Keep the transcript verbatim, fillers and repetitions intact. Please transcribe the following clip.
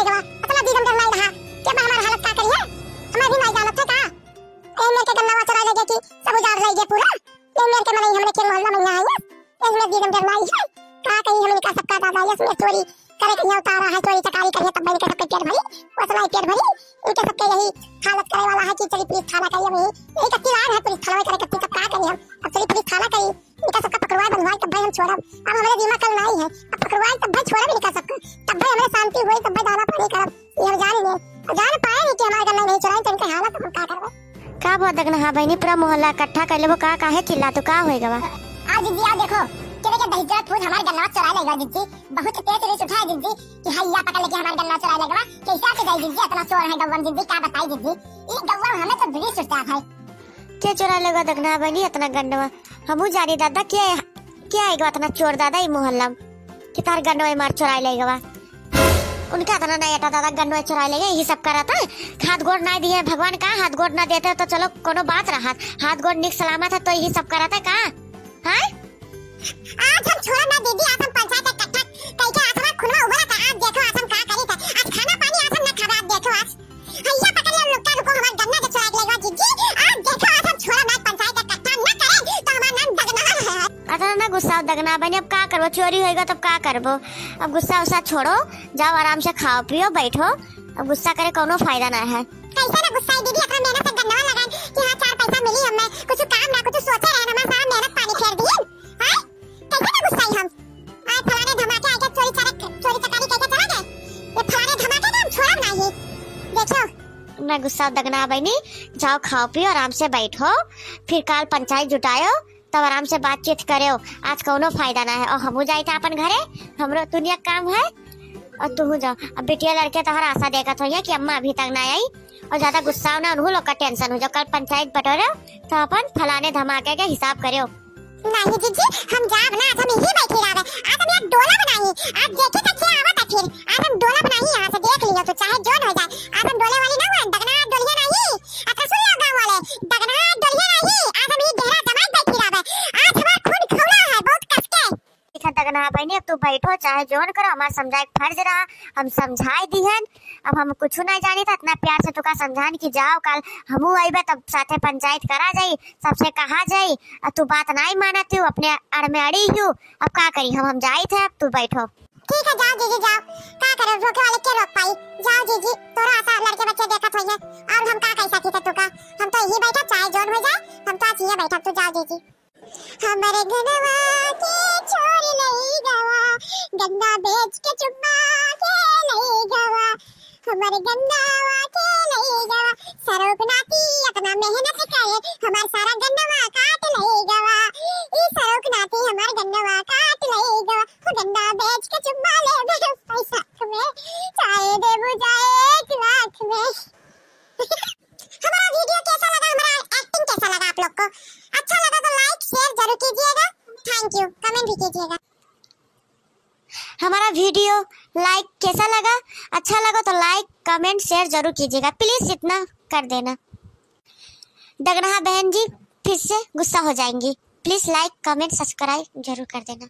गवा, अतना दीदम डरवाई रहा कि अब हमार हालत का करिए? हमें भी नहीं जानत है का? ए मेर के गन्नवा चोराई ले गए कि सब उजाड़ ले गए पूरा। ए मेर के मनई हमरे के मोहल्ला में यहाँ आई है। ए मेर दीदम डरवाई है। का कही हम इनका सबका दादा, ये इसमें चोरी करे के यहाँ उतारा है, चोरी चकारी करिए तब इनके सबके पेट भरी, वसना पेट भरी। इनके सबके यही हालत करे वाला है कि चली पुलिस थाना करिए, यही, यही कत्ती लान है पुलिस थाना करे कत्ती, तब का करी हम? अब चली पुलिस थाना करी, इनका सबका पकड़वाए बंधवाए तब भाई हम छोड़ब। अब हमारे दिमाग कल नहीं है, अब पकड़वाए तब भाई छोड़ब इनका सबका, तब भाई हमारे शांति हुई, तब भाई दाना पानी करब। ये हम जान ले, जान पाए नहीं कि हमारे गन्ना नहीं चुराए तो इनके हालत हम का करबे। का बात दगना, हाँ बहनी, पूरा मोहल्ला इकट्ठा कर लेबो का? काहे चिल्ला तू, का होए गवा? आ जिज्जी, आ देखो, केरे के दहिजरा फूल हमार गन्ना चुराए लेगा जिज्जी। बहुत तेज रिस उठा है जिज्जी कि हैया पकड़ लेके हमार गन्ना चुराए लेगा। कैसे आके जाई जिज्जी, इतना चोर है गौवा में जिज्जी, का बताई जिज्जी। ई गौवा में हमें तो रिस उठता है। के चुराए लेगा दगना बहनी इतना गन्नवा? हमहू जानी दादा, के, के आएगा इतना चोर दादा ई मोहल्ला में कि तार गन्नवा मार चुराए लेगा? उनका इतना नहीं अटा दादा, गन्नवा चुराए लेगा, यही सब करत है। हाथ गोड़ ना दिए भगवान का, हाथ गोड़ ना देते तो चलो कोनो बात रहत। हाथ गोड़ निक सलामत है तो यही सब करत है का? हाँ? आज हम छोड़ब ना दीदी, आज हम पंचायत इकट्ठा कइके आज हमार खूनवा उबलत है। आज देखो आज हम का करी थे। आज खाना पानी आज हम ना खाबे, आज देखो आज। हैया पकड़ लो लोग का, रुको हमार गन्ना के चुराए लेगा जिज्जी। आज देखो आज हम छोड़ब ना, पंचायत इकट्ठा ना करे तो हमार नाम दगना है। अतना ना गुस्सा दगना बहनी, अब का करबो, चोरी होएगा तब का करबो। अब गुस्सा उस्सा छोड़ो, जाओ आराम से खाओ पियो बैठो, अब गुस्सा करे कौनो फायदा ना है। कैसे ना गुस्सा है दीदी, इतना मेहनत से गन्नवा लगाए कि हाँ चार पैसा मिली हमें, कुछ काम ना कुछ सोचे रहे, हमारा सारा मेहनत पानी फेर दिए। हाँ? कैसे ना गुस्सा है हम? आज फलाने धमाके आके चोरी चरक, चोरी चकारी करके चला गए। ये फलाने धमाके ना हम छोड़ब नहीं। देखो। ना गुस्सा दगना बहनी, जाओ खाओ पियो आराम से बैठो, फिर काल पंचायत जुटायो, तब आराम से बातचीत करेओ। आज कौनो फायदा ना है। और हमहू जाई था अपन घरे, हमरो दुनिया काम है। और तू जाओ, अब बिटिया लड़के तोहर आशा देखत होइए कि अम्मा अभी तक ना आई। और ज्यादा गुस्सा ना, उन्हू लोग का टेंशन हो जाओ। कल पंचायत बटोरेओ तो अपन फलाने धमाके के हिसाब करेओ। नहीं जिज्जी, हम जाब ना, आज हम यही बैठी रहबे। आज हम यहाँ डोलब नहीं। आज देखी तो क्या आवत है फिर। आज हम डोलब नहीं, यहाँ से देख लियो तो चाहे जोन हो जाए। आज हम डोले वाली ना हुआ, दगना डोलिया नहीं। अच्छा सुन लो गाँव वाले, दगना डोलिया नहीं। आज हम ये डेरा जमाई बैठी रहबे। आज हमार खून खौला है बहुत कस के। ठीक है दगना बहनी, अब तू बैठो, चाहे जोन करो, हमार समझाए के फर्ज रहा, हम समझाए दिहन। अब हम कुछ नहीं जानी था, इतना प्यार से तुका समझान कि जाओ, काल हमू अइबे, तब साथे पंचायत करा जाई, सबसे कहा जाई। अब तू बात नहीं मानत हूँ, अपने अड़ में अड़ी हूँ, अब का करी हम, हम जाई थे, अब तू बैठो। ठीक है, जाओ जीजी जाओ, का करे, रोके वाले के रोक पाई। जाओ जीजी, तोरा आशा लड़के बच्चे देखत होइए, और हम का कह सकी थे तुका, हम तो यही बैठा, चाहे जोन हो जाए, हम तो आज यही बैठा, तू जाओ जीजी। हमर गनवा के चोर लई गवा, गन्ना बेच के चुम्मा के लई गवा। हमर गन्नवा के लई गवा, सरोक नाती अपना मेहनत करे, हमार सारा गन्नवा काट लई गवा। ई सरोक नाती हमार गन्नवा काट लई गवा। हो गन्ना बेच के चुम्मा लेबे पैसा में, चाहे देबू जाए एक लाख में। हमारा वीडियो कैसा लगा, हमारा एक्टिंग कैसा लगा आप लोग को? अच्छा लगा तो लाइक शेयर जरूर कीजिएगा। थैंक यू, कमेंट भी कीजिएगा। हमारा वीडियो लाइक कैसा लगा, अच्छा लगा तो लाइक कमेंट शेयर जरूर कीजिएगा, प्लीज इतना कर देना। दगनहा बहन जी फिर से गुस्सा हो जाएंगी, प्लीज लाइक कमेंट सब्सक्राइब जरूर कर देना।